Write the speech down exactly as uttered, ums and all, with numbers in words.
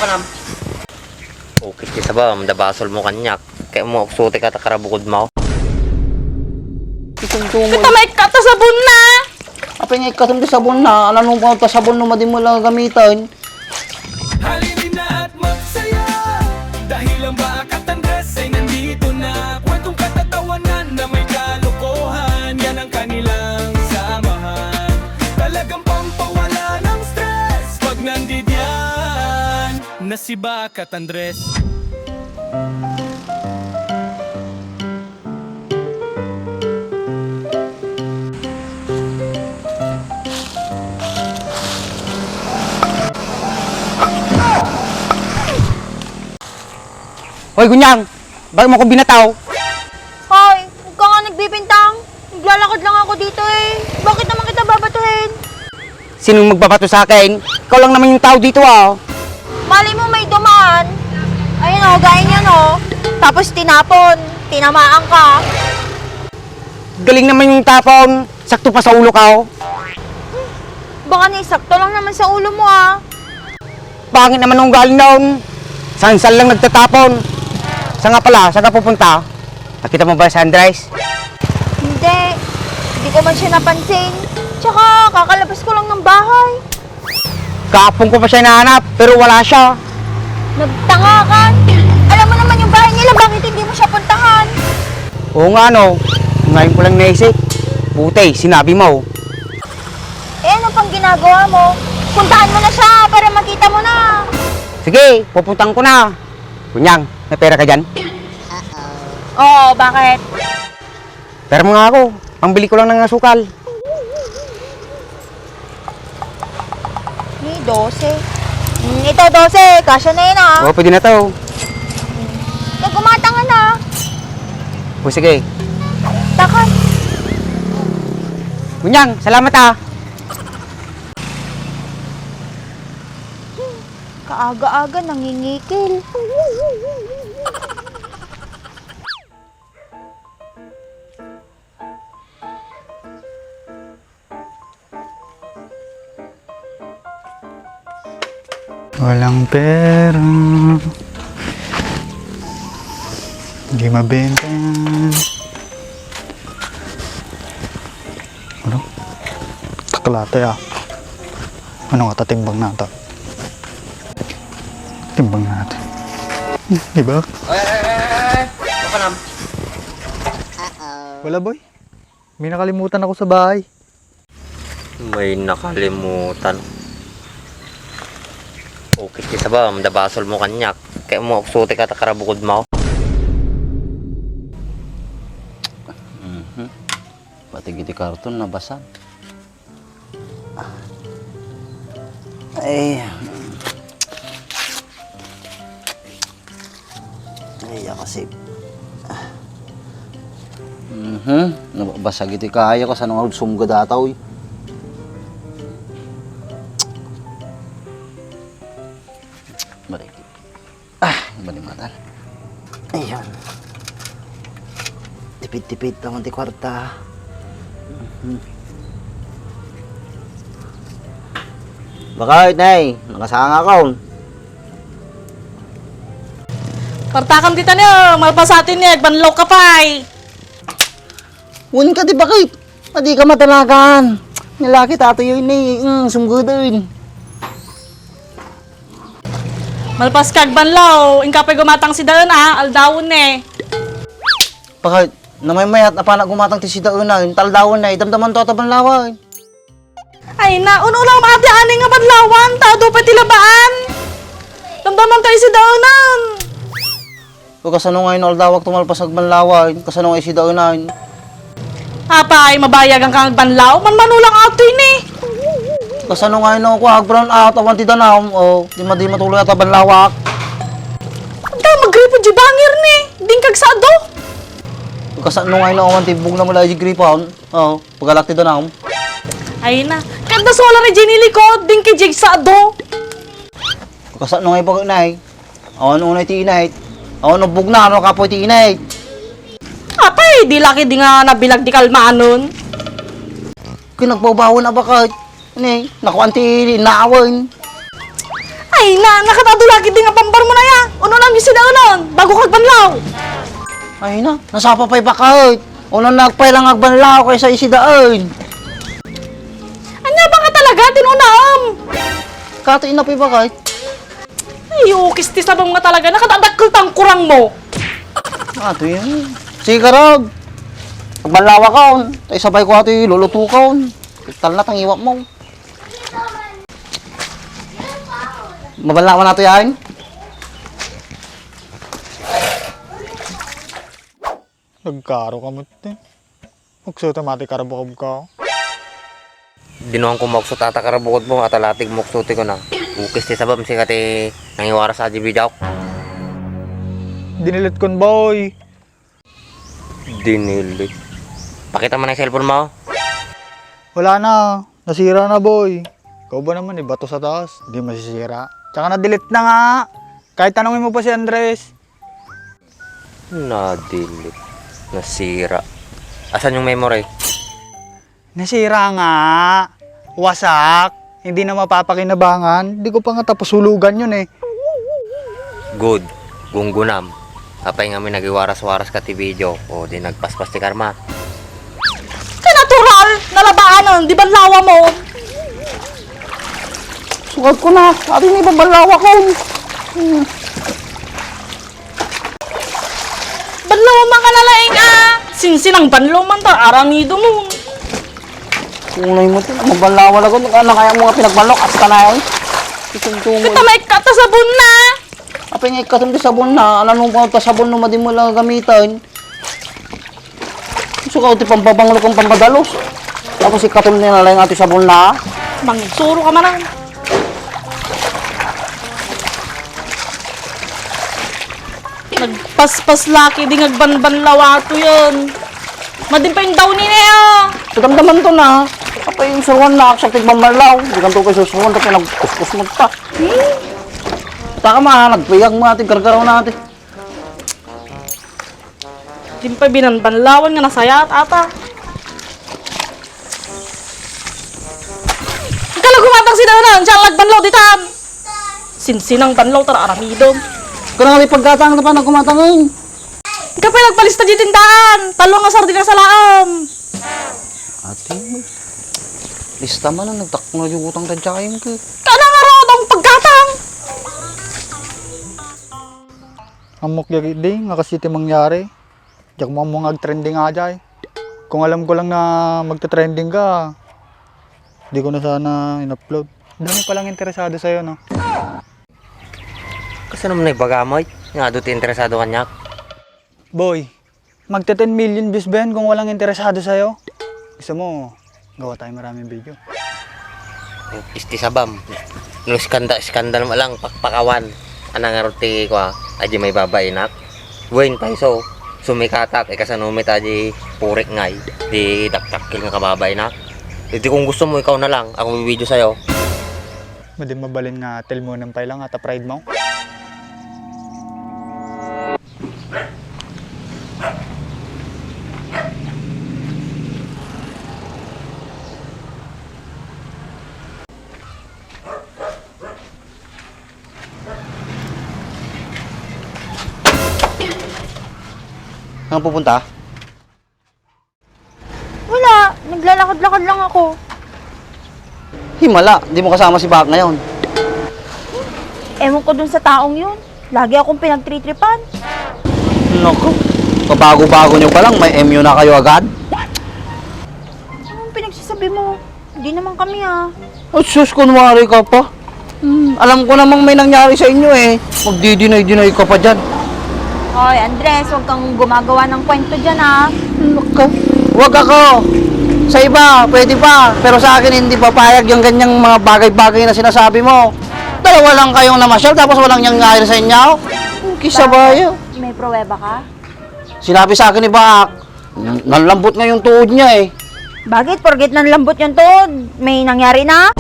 Panam. Okay, ti sabam, da basolmo kaniak. Kayatmo uksutek ta karabukod mo. Isunto mo. Kita maikkat ta sabonna. Apay nga ikkatom ti sabonna? Ano nung ta sabon no madi mo lang gamitan? Halina't magsaya dahil ang Bakat Andres ay nandito na. Kwentong katatawanan na may kalokohan, yan ang kanilang samahan. Talagang pampawala ng stress pag nandidiyan na si Bakat Andres. Hoy, Gunyang! Bakit mo ko binataw? Hoy, huwag ka nga nagbibintang. Naglalakad lang ako dito eh. Bakit naman kita babatuhin? Sinong magbabato sa akin? Ikaw lang naman yung tao dito, ah. Malay mo may dumaan. Ayun oh, gaya niyan oh. Tapos tinapon. Tinamaan ka. Galing naman yung tapon. Sakto pa sa ulo ka, oh. Baka naisakto lang naman sa ulo mo, ah. Pangit naman ng ugali noon. Sansal lang nagtatapon. Saan nga pala? Saan ka pupunta? Nakita mo ba si Andres? Hindi. Hindi ko man siya napansin. Tsaka, kakalabas ko lang ng bahay. Kahapon ko pa siya nahanap, pero wala siya. Nagtanga ka. Alam mo naman yung bahay nila, bakit hindi mo siya puntahan? Oo nga, no. Ngayon ko lang naisip. Buti, sinabi mo. Eh, ano pang ginagawa mo? Puntahan mo na siya para makita mo na. Sige, pupuntahan ko na. Kunyang, may pera ka dyan? Oo, bakit? Pera mo nga ako. Pambili ko lang ng asukal. Ni dose. Mm, ito, dose. Kasya na yun, ah. Oo, pwede na to. Ikaw, gumatang ka na. O, sige. Takot. Kunyang, salamat, ah. Kaaga-aga, nangingikil. Walang pera. Hindi mabenta yan. Ano? Taklate ah. Ano nga, tatimbang nata? Timbang nata. Diba? Ay, ay, ay, ay, ay. Baka nam. Wala, boy. May nakalimutan ako sa bahay. May nakalimutan. Okay, ti sabam, da basolmo kaniak. Kayatmo uksutek ta karabukod mo. Mhm. Pati iti karton, nabasa. Ay. Ay, akasip. Mhm. Nabasag iti kaya ko, saan nga sumga data, uy. Balik. Ah, bali matan. Ayun. Tipid-tipid naman ti kwarta. Mhm. Bakit, Nay? Nakasanga ka, oh. Kwarta kam dita, Nay, oh. Malpas atin, Nay. Agbanlaw ka pay. Wen ka, di bakit? Adi ka matalakan. Nilaki tato yun, Nay. Mm, sumgudin. Malpas ka agbanlaw, inka pay gumatang sidaen a, aldawen ne. Bakit? Namaymayat, apana gumatang ti sidaen a, inta aldawen ne, damdaman to ta banlawen. Ay na, un-una met adi nga banlawan, ta adu pay ti labaan. Damdaman ta sidaenan. O, kasano nga ino aldawak to malpas agbanlawan? Kasano nga sidaenan? Apay, mabayagan ka agbanlaw? Manmano lang ato ini. Kasano nga ino ko ag-brown out, awan ti danam? O, di ma-, di matuloy ata banlawak. Agda, magripo di bangir ni. Ding kagsado. Kasano nga ino awan ti bugna mo la di gripon? O, pagalak ti danam. Ay na. Kanda sola ni Jenny likod, ding kagsado. Kasano nga ipag-, nay? Awan unay ti init. Awan ubbog na, ano kapoy ti init? Apay, di laki di nga nabilag di kalmanon. Kinagbabawan a bakat. Ni, nakuan ti inawan. Ay na, nakatado lagi di nga bambar mo na ya. Uno lang yung sidaonon, bago kagbanlaw. Ay na, nasapa pa'y bakay. Uno na agpay lang agbanlaw kaysa isidaon. Anya ba nga talaga, tinunaam? Kato ina pa'y bakay. Ay, ukis ti sabam nga talaga, nakadadakkel tang kurang mo. Ato yan. Sige, karag. Agbanlawa ka, on. Tay sabay ko ato yung luluto ka, on. Tal na, tangiwak mo. Mabanlawan nato yan. Nagkaro ka met, eh. Muksuta mati karabukab ka. Dinuan ko maksut ata karabukod mo, ata latig muksuti ko na. Ukis ti sabam, sika ti nangiwaras a di bidiak. Dinilit kon, boy. Dinilit. Pakita mo na yung cellphone mo. Wala na. Nasira na, boy. Ikaw ba naman, ibato sa taas. Di masisira. Tsaka na-delete na nga. Kahit tanungin mo pa si Andres. Na-delete. Nasira. Asan yung memory? Nasira nga. Wasak. Hindi na mapapakinabangan. Di ko pa nga tapos hulugan yun eh. Good. Gunggunam. Apay nga may nagiwaras-waras ka ti video. O di nagpaspas ti karma. Ka natural! Nalabaan ang di banlawa mo! Sukat ko na. Ati ni banlawa ko. Banlaw man ka na laeng, ah! Sinsinang banlaw man ta, aramido mo. Unay mo to, mabanlaw na gud. Ano kaya mo nga pinagbanlaw? At ka na eh. Isunto mo. Kita maikkat ta sabon na. Apay nga ikkaton ti sabon na, ano mo ta sabon no madi mo lang gamitan. Gusto ka ti pampabanglo kang pampadalos. Tapos ikkaton ni na lang ati sabon na. Mangsuro ka man. Nagpaspas laki di ngagbanbanlaw ato yun. Madin pa yung daw ni Nea. Damdaman to na. Apa yung saruan na aksak tigbanbanlaw. Di kanto kayo susuan, tapi nagkuskus mo ta. Taka ma, nagpiyag mo ati, gargaraw na ati. Di pa binanbanlawan nga nasayat ata. Kala gumatang si Danan, siya nagbanlaw ditan. Sinsinang banlaw tara aramidom. Kaya nga may pagkatang na pa nagkumatangin. Kapay nagpalista di tindahan, talong nga sardinas a laam. Ate, lista man ang nagtakno yung utang tadyain ko. Kana nga raw ang pagkatang? Ammok dagidi nga kas iti mangyari. Diak mo ammo nga agtrending ajay. Kung alam ko lang na magte-trending ka, di ko na sana in-upload. Dami palang interesado sa'yo, no? Kasano man naibaga mo, eh? Nga adu ti interesado kaniak? Boy, magte ten million views ba yan kung walang interesado sa'yo? Gusto mo, gawa tayo maraming video. Isti sabam. No skanda, skandal mo lang, pakpakawan. Anang nga ti, kwa, adi may babainak. Wen, paiso, sumikatak, ikasano mi ta di purik ngay, di daktakkel nga kababainak. Iti kung gusto mo, ikaw na lang, ako video sa'yo. Madi mabalin nga tilmonan pay lang ata pride mo. Saan pupunta? Wala, naglalakad-lakad lang ako. Himala, di mo kasama si Bahak ngayon. Ewan ko dun sa taong yun. Lagi akong pinagtritripan. Naku, kabago-bago nyo pa lang, may M U na kayo agad? Anong pinagsasabi mo? Hindi naman kami, ah. Oh, sus, kunwari ka pa. Hmm, alam ko namang may nangyari sa inyo eh. Magdi-deny-deny ka pa dyan. Hoy, Andres, huwag kang gumagawa ng kwento dyan, ah. Naka, wag ako. Sa iba, pwede pa. Pero sa akin, hindi papayag yung ganyang mga bagay-bagay na sinasabi mo. Dalawa lang kayong namasyal, tapos walang nangyari sa inyo? Kisa ba yun? May pruweba ka? Sinabi sa akin ni Bahak, nanlambot nga yung tuhod niya eh. Bakit? Porket nanlambot yung tuhod, may nangyari na?